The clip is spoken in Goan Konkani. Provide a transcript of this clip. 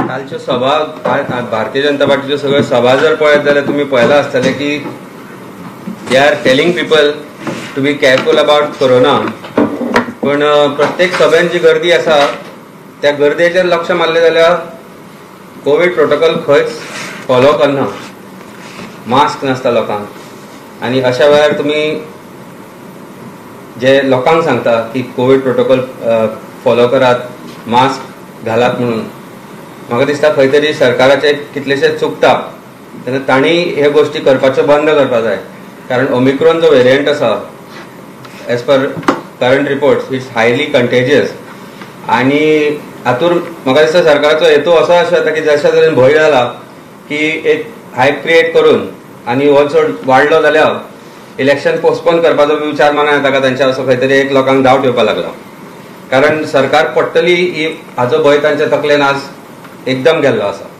कालच्यो सभा, भारतीय जनता पार्टीच्यो सगळ्यो सभा जर पळयत जाल्यार तुमी पळयलां आसतलें की they are telling people to be careful about corona, पूण प्रत्येक सभेन जी गर्दी आसा त्या गर्देचेर लक्ष मारलें जाल्यार कोवीड प्रोटोकॉल खंयच फॉलो करना, मास्क नासता लोकांक. आनी अशा वेळार तुमी जे लोकांक सांगता की कोवीड प्रोटोकॉल फॉलो करात, मास्क घालात म्हणून, म्हाका दिसता खंय तरी सरकाराचे कितलेशेच चुकता तेन्ना तांणी ह्यो गोश्टी करपाच्यो बंद करपाक जाय. कारण ओमिक्रोन जो वेरियंट आसा, as per current reports, it's highly contagious. आनी हातूंत म्हाका दिसता सरकाराचो हेतू असो आसूं येता की जशा तरेन भंय जाला की एक हायप क्रिएट करून आनी हो चड वाडलो जाल्यार इलेक्शन पोस्टपोन करपाचो विचार मनात येता का तांच्या, असो खंय तरी एक लोकांक डावट येवपाक लागला. कारण सरकार पडटली ही हाचो भंय तांच्या तकलेन आज एकदम गेल्लो आसा.